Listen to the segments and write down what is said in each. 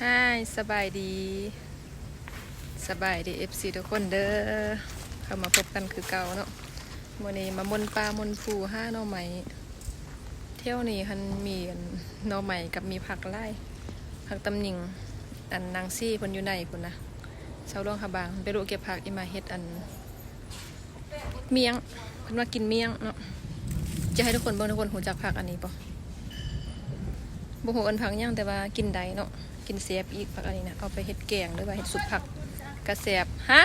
ອ້າຍ ສະບາຍດີ ສະບາຍດີ ເອັຟຊີ ທຸກຄົນເດີ ເຂົ້າມາພົບກັນຄືເກົ່າເນາະ. ມື້ນີ້ມາມົນປ່າມົນພູຫາໜໍ່ໄມ້. ແຖວນີ້ຫັ້ນມີອັນໜໍ່ໄມ້ກັບມີຜັກຫຼາຍ ຜັກຕຳນິງ. ອັນນາງຊີເພິ່ນຢູ່ໃນພຸ້ນນະ ຊາວຫຼວງພະບາງ ໄປລຸເກັບຜັກອີ່ມາເຮັດອັນ ໝ້ຽງ ເພິ່ນວ່າກິນໝ້ຽງເນາະ. ຈະໃຫ້ທຸກຄົນເບິ່ງ ທຸກຄົນຮູ້ຈັກຜັກອັນນີ້ບໍ່? ບໍ່ຮູ້ເອີ້ນຜັກຫຍັງ ແຕ່ວ່າກິນໄດ້ເນາະ ກິນແຊບອີກ. ຜັກອັນນີ້ນະ ເອົາໄປເຮັດແກງ ຫຼືວ່າເຮັດຊຸບຜັກກະແຊບ. ຮະ?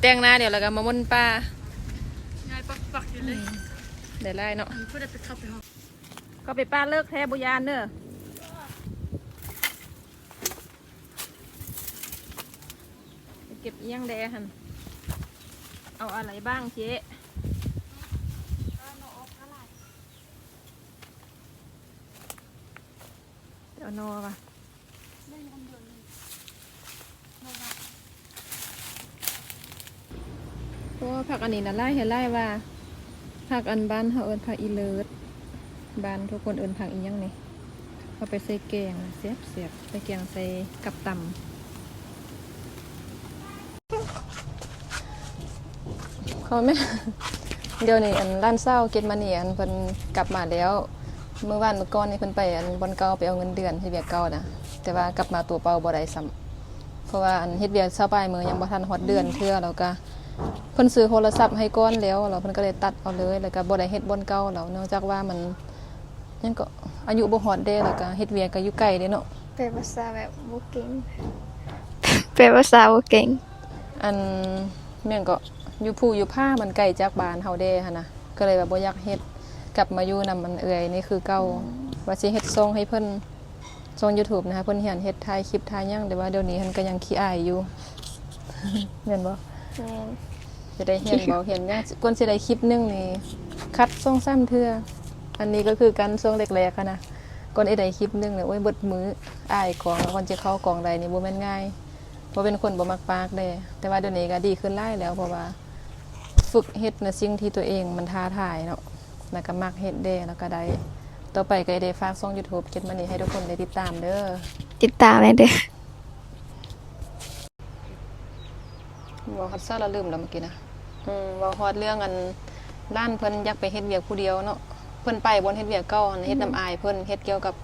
ແຕ່ງໜ້າແລ້ວ ແລ້ວກໍມາມົນປ່າ ງ່າຍປັກໆຢູ່ເລີຍ. ອືມ ໄດ້ຫຼາຍເນາະ. ເຂົ້າໄປປ່າເລິກແທ້ ບໍ່ຢ້ານເດີ. ໄປເກັບອີ່ຫຍັງແດ່ຫັ້ນ? ເອົາອະໄລບ້າງເຈ? ເອົາໜໍ່ວ່າ ໂອ້ ຜັກອັນນີ້ນະ ຫຼາຍແທ້ຫຼາຍວ່າ. ຜັກອັນບ້ານເຮົາເອີ້ນຜັກອີເລີດ ບ້ານທຸກຄົນເອີ້ນຜັກອີ່ຫຍັງນີ້? ເອົາໄປໃສ່ແກງແຊບໆ ໃສ່ແກງໃສ່ກັບຕຳ. ເຂົ້າແມ່ ດຽວນີ້ອັນຫຼານສາວເກັດມານີ້ ອັນເພິ່ນກັບມາແລ້ວ. ມື້ວານມື້ກ່ອນນີ້ເພິ່ນໄປອັນບ່ອນເກົ່າ ໄປເອົາເງິນເດືອນເຮັດວຽກເກົ່ານະ ແຕ່ວ່າກັບມາຕົວເປົ່າບໍ່ໄດ້ຊ້ຳ ເພາະວ່າອັນເຮັດວຽກຊາວປາຍມື້ ຍັງບໍ່ທັນຮອດເດືອນເທື່ອ ແລ້ວກະ ເພິ່ນຊື້ໂທລະສັບໃຫ້ກ່ອນແລ້ວ ແລ້ວເພິ່ນກໍເລີຍຕັດເອົາເລີຍ ແລ້ວກໍບໍ່ໄດ້ເຮັດບ່ອນເກົ່າແລ້ວ ເນື່ອງຈາກວ່າມັນ ຫຍັງເກາະ ອາຍຸບໍ່ຮອດເດ້ ແລ້ວກໍເຮັດວຽກກໍຢູ່ໄກເດ້ເນາະ. ແປພາສາແບບບໍ່ເກັ່ງ ແປພາສາບໍ່ເກັ່ງ. ອັນ ຫຍັງເກາະ ຢູ່ພູຢູ່ຜາ ມັນໄກຈາກບ້ານເຮົາເດ້ຫັ້ນນະ ກໍເລີຍວ່າບໍ່ຢາກເຮັດ ກັບມາຢູ່ນຳອັນເອື້ອຍນີ້ຄືເກົ່າ. ອືມ ວ່າຊິເຮັດຊ່ອງໃຫ້ເພິ່ນ ຊ່ອງຢູທູບນະ ເພິ່ນຮຽນເຮັດ ຖ່າຍຄລິບ ຖ່າຍຫຍັງ ແຕ່ວ່າດຽວນີ້ຫັ້ນກໍຍັງຂີ້ອາຍຢູ່ ແມ່ນບໍ່? ແມ່ນ. ຈະໄດ້ຮຽນບໍ່ ຮຽນຫຍັງ ກ່ອນຊິໄດ້ຄລິບໜຶ່ງນີ້ ຄັດສອງສາມເທື່ອ. ອັນນີ້ກໍຄືກັນ ຊ່ວງແລກໆຫັ້ນນະ ກ່ອນຊິໄດ້ຄລິບໜຶ່ງນີ້ ໂອ້ຍ ເບິດມື້ ອາຍກ້ອງ ແລ້ວກ່ອນຊິເຂົ້າກ້ອງໄດ້ນີ້ ບໍ່ແມ່ນງ່າຍ. ບໍ່ເປັນຄົນບໍ່ມັກປາກເດ້ ແຕ່ວ່າດຽວນີ້ກໍດີຂຶ້ນຫຼາຍແລ້ວ ເພາະວ່າຝຶກເຮັດໃນສິ່ງທີ່ຕົວເອງມັນທ້າທາຍເນາະ ແລ້ວກໍມັກເຮັດເດ້ ແລ້ວກໍໄດ້. ຕໍ່ໄປກໍໄດ້ຝາກຊ່ອງຢູທູບເກັດມານີ້ໃຫ້ທຸກຄົນໄດ້ຕິດຕາມເດີ ຕິດຕາມແດ່ເດີ. ເວົ້າຮອດສາລະລືມແລ້ວເມື່ອກີ້ນະ. ອືມ ເວົ້າຮອດເລື່ອງອັນ ຫຼານເພິ່ນຢາກໄປເຮັດວຽກຜູ້ດຽວເນາະ ເພິ່ນໄປບ່ອນເຮັດວຽກເກົ່າຫັ້ນ ເຮັດນຳ ອືມ ອ້າຍເພິ່ນ ເຮັດກ່ຽວກັບ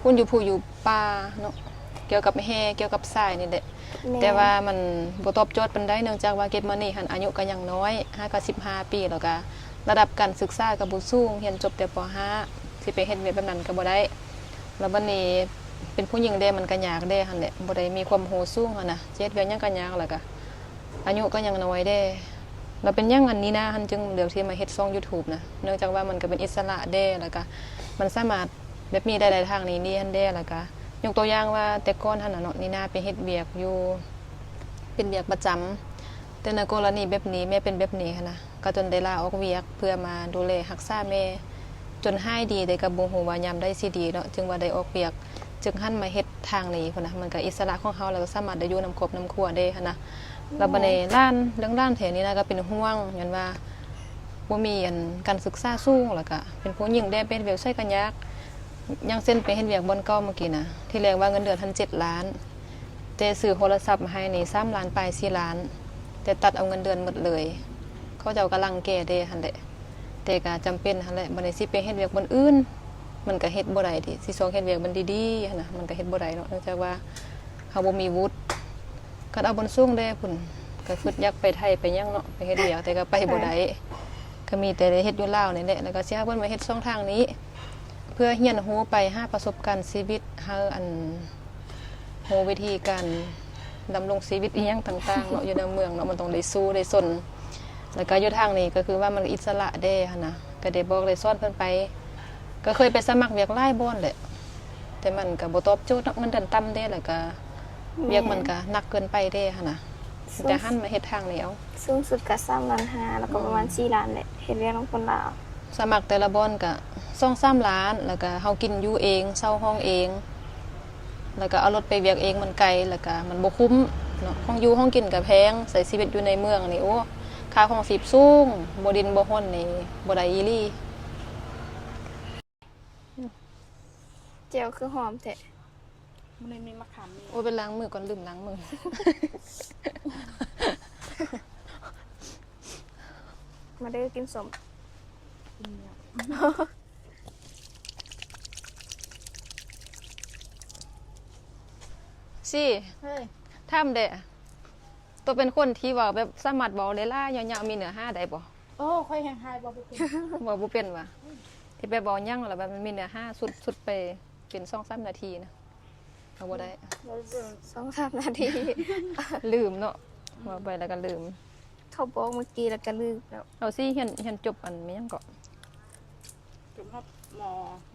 ຄຸນຢູ່ພູຢູ່ປ່າເນາະ ກ່ຽວກັບແຮ່ ກ່ຽວກັບຊາຍນີ້ແຫຼະ. ແມ່ນ. ແຕ່ວ່າມັນບໍ່ຕອບໂຈດປານໃດ ເນື່ອງຈາກວ່າເກັດມານີ້ຫັ້ນ ອາຍຸກໍຍັງນ້ອຍ ຫາກໍສິບຫ້າປີ ແລ້ວກໍລະດັບການສຶກສາກໍບໍ່ສູງ ຮຽນຈົບແຕ່ ປໍຫ້າ ຊິໄປເຮັດວຽກແບບນັ້ນກໍບໍ່ໄດ້. ແລ້ວບັດນີ້ເປັນຜູ້ຍິງເດ້ ມັນກໍຍາກເດ້ຫັ້ນແຫຼະ ບໍ່ໄດ້ມີຄວາມຮູ້ສູງຫັ້ນນະ ຊິເຮັດວຽກຫຍັງກໍຍາກ ແລ້ວກໍອາຍຸກໍຍັງນ້ອຍເດ້. ແລ້ວເປັນຫຍັງອັນນີນາຫັ້ນຈຶ່ງເລືອກທີ່ມາເຮັດຊ່ອງຢູທູບນະ? ເນື່ອງຈາກວ່າມັນກໍເປັນອິດສະຫຼະເດ້ ແລ້ວກໍມັນສາມາດ ແບບມີລາຍໄດ້ທາງນີ້ດີຫັ້ນເດ້ ແລ້ວກະຍົກຕົວຢ່າງວ່າແຕ່ກ່ອນຫັ້ນນະເນາະ ນີນາໄປເຮັດວຽກຢູ່ ເປັນວຽກປະຈຳ ແຕ່ໃນກໍລະນີແບບນີ້ ແມ່ເປັນແບບນີ້ຫັ້ນນະ ກໍຈົນໄດ້ລາອອກວຽກເພື່ອມາດູແລຮັກສາແມ່ ຈົນຫາຍດີ ແຕ່ກໍບໍ່ຮູ້ວ່າຍາມໃດຊິດີເນາະ ຈຶ່ງວ່າໄດ້ອອກວຽກ ຈຶ່ງຫັນມາເຮັດທາງນີ້ພຸ້ນນະ ມັນກໍອິດສະຫຼະຂອງເຮົາ ແລ້ວກໍສາມາດໄດ້ຢູ່ນຳຄອບນຳຄົວເດ້ຫັ້ນນະ. ແລ້ວບັດນີ້ຫຼານ ເລື່ອງຫຼານແທ້ນີ້ນະ ກໍເປັນຫ່ວງ ຍ້ອນວ່າບໍ່ມີອັນ ການສຶກສາສູງ ແລ້ວກະເປັນຜູ້ຍິງແດ່ ໄປເຮັດວຽກໃສກໍຍາກ. ຢ່າງເຊັ່ນໄປເຮັດວຽກບ່ອນເກົ່າເມື່ອກີ້ນະ ທີແລກວ່າເງິນເດືອນຫັ້ນເຈັດລ້ານ ແຕ່ຊື້ໂທລະສັບໃຫ້ນີ້ສາມລ້ານປາຍ ສີ່ລ້ານ ແຕ່ຕັດເອົາເງິນເດືອນໝົດເລີຍ ເຂົາເຈົ້າກໍລັງແກແດ່ຫັ້ນແຫຼະ. ແຕ່ກໍຈຳເປັນຫັ້ນແຫຼະ ບັດນີ້ຊິໄປເຮັດວຽກບ່ອນອື່ນ ມັນກໍເຮັດບໍ່ໄດ້ຕິ ຊິຊອກເຮັດວຽກມັນດີໆຫັ້ນນະ ມັນກໍເຮັດບໍ່ໄດ້ເນາະ ເນື່ອງຈາກວ່າເຮົາບໍ່ມີວຸດ. ຄັນເອົາບ່ອນສູງແດ່ພຸ້ນ ກໍຄິດຢາກໄປໄທໄປຫຍັງເນາະ ໄປເຮັດວຽກ ແຕ່ກໍໄປບໍ່ໄດ້ ກໍມີແຕ່ໄດ້ເຮັດຢູ່ລາວນີ້ແຫຼະ ແລ້ວກໍຊິຫາເພິ່ນມາເຮັດຊ່ອງທາງນີ້ ເພື່ອຮຽນຮູ້ໄປຫາປະສົບການຊີວິດ ຫາອັນ ຮູ້ວິທີການດຳລົງຊີວິດອີ່ຫຍັງຕ່າງໆເນາະ ຢູ່ໃນເມືອງເນາະ ມັນຕ້ອງໄດ້ສູ້ໄດ້ຊົນ. ແລ້ວກໍຢູ່ທາງນີ້ກໍຄືວ່າມັນອິດສະຫຼະແດ່ຫັ້ນນະ ກໍໄດ້ບອກໄດ້ສອນເພິ່ນໄປ. ກໍເຄີຍໄປສະໝັກວຽກຫຼາຍບ່ອນແຫຼະ ແຕ່ມັນກໍບໍ່ຕອບໂຈດເນາະ ເງິນເດືອນຕ່ຳເດ້ ແລ້ວກໍ ແມ່ນ ວຽກມັນກໍໜັກເກີນໄປເດ້ຫັ້ນນະ ແຕ່ຫັນມາເຮັດທາງນີ້ເອົາ. ສູງສຸດກໍສາມລ້ານຫ້າ ແລ້ວກໍປະມານ ອືມ ສີ່ລ້ານແຫຼະ ເຮັດວຽກນຳຄົນລາວ. ສະໝັກແຕ່ລະບ່ອນກະສອງສາມລ້ານ ແລ້ວກະເຮົາກິນຢູ່ເອງ ເຊົ່າຫ້ອງເອງ ແລ້ວກະເອົາລົດໄປວຽກເອງ ມັນໄກ ແລ້ວກະມັນບໍ່ຄຸ້ມເນາະ ຂອງຢູ່ຂອງກິນກະແພງ ໃຊ້ຊີວິດຢູ່ໃນເມືອງນີ້ ໂອ້ ຄ່າຄອງຊີບສູງ ບໍ່ດິນບໍ່ຮົນນີ້ບໍ່ໄດ້ອີ່ຫຼີ. ແຈ່ວຄືຫອມແທ້. ມັນມີມະຂາມ ໂອ້ຍ ໄປລ້າງມືກ່ອນ ລືມລ້າງມື. ມາເດີ ກິນສົ້ມ. ຊີ້ ເຮີ້ຍ ຖາມແດ່ ໂຕເປັນຄົນທີ່ເວົ້າແບບສາມາດເວົ້າໄດ້ຫຼາຍຍາວໆ ມີເນື້ອຫາໄດ້ບໍ່? ໂອ້ ຂ້ອຍແຮ່ງຫາຍເວົ້າບໍ່ເປັນ ເວົ້າບໍ່ເປັນຫວາ? ທີ່ແບບເວົ້າຫຍັງແລ້ວແບບມັນມີເນື້ອຫາ ສຸດ ສຸດໄປເປັນສອງສາມນາທີນະ ເຮົາບໍ່ໄດ້ ສອງສາມນາທີ ລືມເນາະ ເວົ້າໄປແລ້ວກໍລືມ. ເຂົາບອກເມື່ອກີ້ແລ້ວກໍລືມແລ້ວ. ເຮົາຊິຮຽນ ຮຽນຈົບອັນແມ່ນຫຍັງເກາະ? ຈົບຮອດ ມ.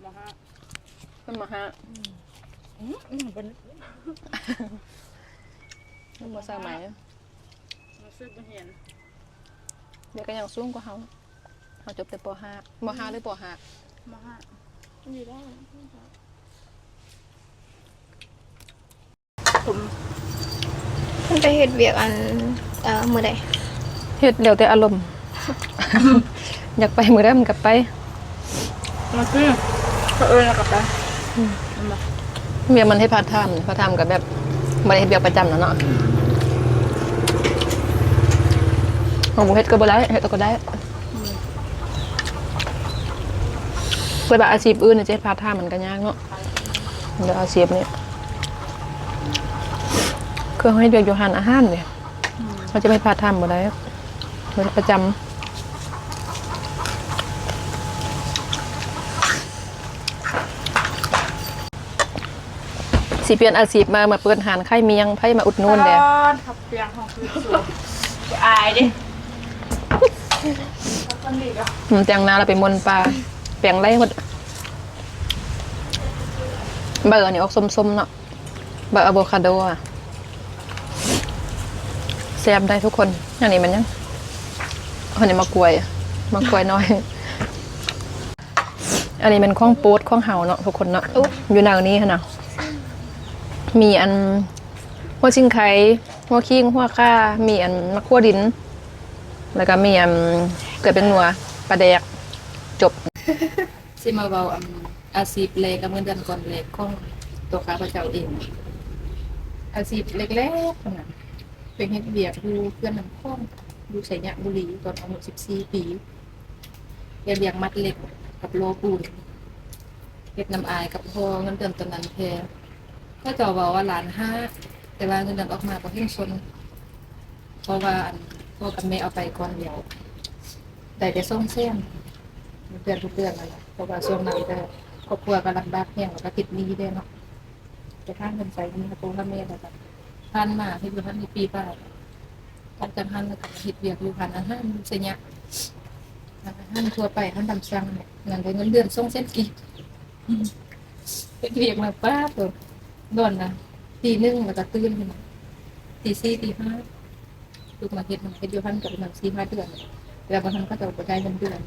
ມ. ຫ້າ ຮຽນ ມ. ຫ້າ. ອືມ ອືມ ອືມ ບໍ່ ຍັງບໍ່ສະໄໝ ມ. ຫ້າ ມັນຊື້ບໍ່ຮຽນ ດຽວກໍຍັງສູງກວ່າເຮົາ. ເຮົາຈົບແຕ່ ປໍຫ້າ ມໍຫ້າ ຫຼື ປໍຫ້າ? ມໍຫ້າ ນີ້ໄດ້. ເພິ່ນໄປເຮັດວຽກອັນ ເອີ ມື້ໃດ? ເຮັດແລ້ວແຕ່ອາລົມ ຢາກໄປມື້ໃດມັນກໍໄປ. ມາຄືເຂົາເອີ້ນແລ້ວກໍໄປ. ອືມ ແມ່ນບໍ່? ວຽກມັນເຮັດພາດທາມ ພາດທາມກໍແບບບໍ່ໄດ້ເຮັດວຽກປະຈຳແລ້ວເນາະ. ເຮົາບໍ່ເຮັດກໍບໍ່ໄດ້ ເຮັດເອົາກໍໄດ້. ອືມ ແຕ່ວ່າອາຊີບອື່ນຈະເຮັດພາດທາມມັນກໍຍາກເນາະ. ແລ້ວອາຊີບນີ້ ຄືເຮົາເຮັດວຽກຢູ່ຮ້ານອາຫານເດ ອືມ ເຮົາຈະເຮັດພາດທາມບໍ່ໄດ້ ເຮັດປະຈຳ. ຊິປ່ຽນອາຊີບມາ ມາເປີດຮ້ານຂາຍໝ້ຽງ ໃຜມາອຸດໜູນແດ່? ເຂົາປ່ຽນຂອງຄືສວນ ອາຍເດ້. ອືມ ແຕ່ງໜ້າແລ້ວໄປມ່ວນປ່າ ແປງໄລ່ໝົດ. ໃບອັນນີ້ອອກສົ້ມໆເນາະ ໃບອາໂວຄາໂດອະ ແຊບໄດ໋ທຸກຄົນ. ອັນນີ້ມັນຫຍັງ? ອັນນີ້ໝາກກ້ວຍ ໝາກກ້ວຍນ້ອຍ. ອັນນີ້ແມ່ນຂອງໂປດຂອງເຮົາເນາະທຸກຄົນເນາະ. ໂອ້ ຢູ່ໃນນີ້ຫັ້ນນະ ມີອັນຫົວຊິງໄຄ ຫົວຂີງ ຫົວຂ່າ ມີອັນໝາກຖົ່ວດິນ ແລ້ວກໍມີອັນເກືອແປ້ງນົວ ປາແດກ ຈົບ. ຊິມາເວົ້າອັນອາຊີບແລກກັບເງິນເດືອນກ່ອນແລກຂອງຕົວຂ້າພະເຈົ້າເອງ. ອາຊີບແລກໆຫັ້ນນະ ໄປເຮັດວຽກຢູ່ເຂື່ອນນ້ຳຂອງ ຢູ່ໄຊຍະບູລີ ຕອນອາຍຸສິບສີ່ປີ. ເຮັດວຽກມັດເຫຼັກກັບຫຼໍ່ປູນ ເຮັດນ້ຳອາຍກັບຫໍ່. ເງິນເດືອນຕອນນັ້ນແທ້ ເຂົາເຈົ້າເວົ້າວ່າລ້ານຫ້າ ແຕ່ວ່າເງິນເດືອນອອກມາບໍ່ເຫັນຊົນ ເພາະວ່າອັນພໍ່ກັບແມ່ເອົາໄປກ່ອນແລ້ວ ໄດ້ແຕ່ສອງແສນ ເດືອນທຸກເດືອນນັ້ນແຫຼະ. ເພາະວ່າຊ່ວງນັ້ນກໍຄອບຄົວກໍລຳບາກແຮງ ແລ້ວກໍຕິດໜີ້ແດ່ເນາະ. ໄປຫາເງິນໃຊ້ໜີ້ໃຫ້ພໍ່ໃຫ້ແມ່ ແລ້ວກໍຜ່ານມາເຮັດຢູ່ຫັ້ນໄດ້ປີປາຍ. ອອກຈາກຫັ້ນແລ້ວກໍມາເຮັດວຽກຢູ່ຮ້ານອາຫານຢູ່ໄຊຍະ ຮ້ານອາຫານທົ່ວໄປ ຮ້ານຕາມສັ່ງນັ້ນ ໄດ້ເງິນເດືອນສອງແສນກີບ. ເຮັດວຽກມາ ປາດໂທ້ ນອນນະ ຕີໜຶ່ງແລ້ວກໍຕື່ນຂຶ້ນມາ ຕີສີ່ ຕີຫ້າ ລຸກມາເຮັດ. ເຮັດຢູ່ຫັ້ນກໍປະມານສີ່ຫ້າເດືອນ ແລ້ວບໍ່ທັນ ເຂົາເຈົ້າບໍ່ຈ່າຍເງິນເດືອນ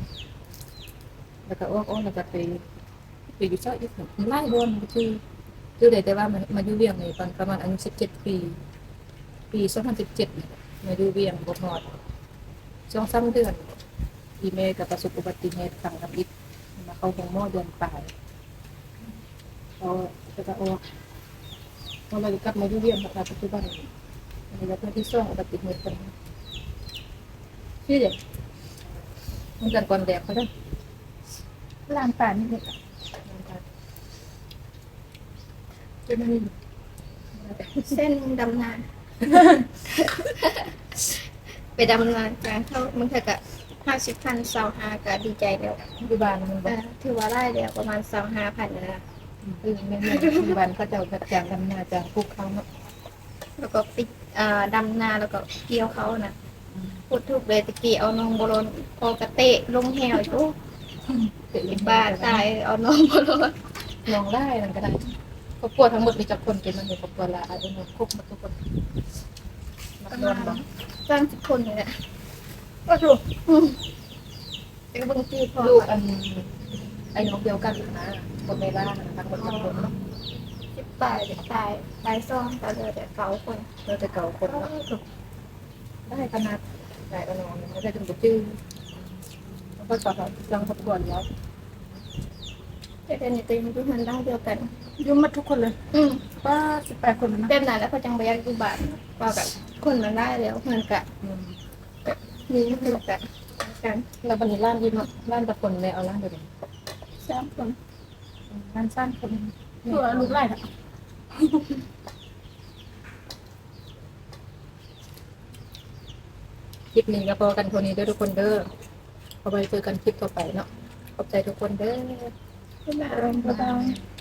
ແລ້ວກໍອອກ ອອກແລ້ວກໍໄປ ໄປຢູ່ໃສອີກ ຫຼາຍບ່ອນ ບໍ່ຈື່ ຈື່ໄດ້ແຕ່ວ່າມາ ມາຢູ່ວຽງນີ້ຕອນປະມານອາຍຸສິບເຈັດປີ ປີສອງພັນສິບເຈັດ ມາຢູ່ວຽງບໍ່ຮອດສອງສາມເດືອນ ອີ່ແມ່ກໍປະສົບອຸບັດຕິເຫດຄັ້ງທຳອິດ ມາເຂົ້າໂຮງໝໍເດືອນປາຍ ເຂົາກໍຈະອອກ ເຮົາເລີຍກັບມາຢູ່ວຽງ ມາປັດຈຸບັນນີ້ ອັນນີ້ກໍເທື່ອທີສອງ ອຸບັດຕິເຫດກັນ ທີ່ເດ ມັນກັນກ່ອນແດກເຂົາເດ້ ລ້າງປານນີ້ເດ ເປັນອັນນີ້ ເສັ້ນດຳນາ ໄປດຳນາກາງເຂົ້າ ບາງເທື່ອກໍຫ້າສິບພັນ ຊາວຫ້າ ກໍດີໃຈແລ້ວ ຢູ່ບ້ານແມ່ນບໍ່? ເອີ ຖືວ່າຫຼາຍແລ້ວ ປະມານຊາວຫ້າພັນນີ້ລະ. ອືມ ແມ່ນໆ ຢູ່ບ້ານເຂົາເຈົ້າຮັບຈ້າງດຳນາ ຈ້າງປູກເຂົ້າເນາະ ແລ້ວກໍໄປ ອ່າ ດຳນາ ແລ້ວກໍກ່ຽວເຂົ້ານະ. ອືມ ໂຄດທຸກເລີຍ ແຕ່ກີ້ເອົາໜອງບໍ່ລ້ອນ ພໍກະເຕະລົງແຮ້ວ ໂອ້ ເຕະລົງແຮ້ ບາດຕາຍ ເອີ ເອົາໜອງບໍ່ລ້ອນ ໜອງຫຼາຍນັ້ນກໍໄດ້. ຄອບຄົວທັງໝົດມີຈັກຄົນ? ເປັນມັນມີຄອບຄົວຫຼາຍ ເອົາໜອງຄົບໝົດທຸກຄົນ ນັບ ປະມານ ຮອດບໍ່? ສາມສິບຄົນນີ້ແຫຼະ. ໂອ້ໂຫ ອືມ ເປັນເບິ່ງທີ່ພໍ່ ລູກອັນ ໄອ້ນ້ອງດຽວກັນນະ ຄົນໃນລາວນະ ທັງໝົດຈັກຄົນເນາະ? ສິບປາຍ ປາຍ ປາຍສອງ ກໍເຫຼືອແຕ່ເກົ້າຄົນ ເຫຼືອແຕ່ເກົ້າຄົນເນາະ. ໂອ້ໂຫ ຫຼາຍຂະໜາດ ຫຼາຍກວ່ານ້ອງ ແຕ່ຈົນບໍ່ຈື່ ເຂົາກໍສອນເຮົາຈັ່ງທົບທວນແລ້ວ. ແຕ່ດຽວນີ້ກໍຍັງຢູ່ເຮືອນຫຼັງດຽວກັນ ຢູ່ໝົດທຸກຄົນເລີຍ ອືມ ປາ ສິບແປດຄົນແລ້ວນະ ແບບນັ້ນແຫຼະ ເຂົາຈັ່ງບໍ່ຢາກຢູ່ບ້ານ ເວົ້າກັບຄົນມັນຫຼາຍແລ້ວ ເຮືອນກະ ອືມ ມີເຮືອນກະກັນ ແລ້ວບັດນີ້ຫຼານຢູ່ເນາະ ຫຼານຈັກຄົນແລ້ວ ເອົາຫຼານເທົ່າໃດ ສາມຄົນ ອືມ ຫຼານສາມຄົນ ຄືວ່າລູກຫຼາຍແທ້. ຄລິບນີ້ກໍພໍກັນເທົ່ານີ້ເດີທຸກຄົນເດີ ເອົາໄວ້ເຈີກັນຄລິບຕໍ່ໄປເນາະ ຂອບໃຈທຸກຄົນເດີ ບາຍບາຍ ບາຍບາຍ.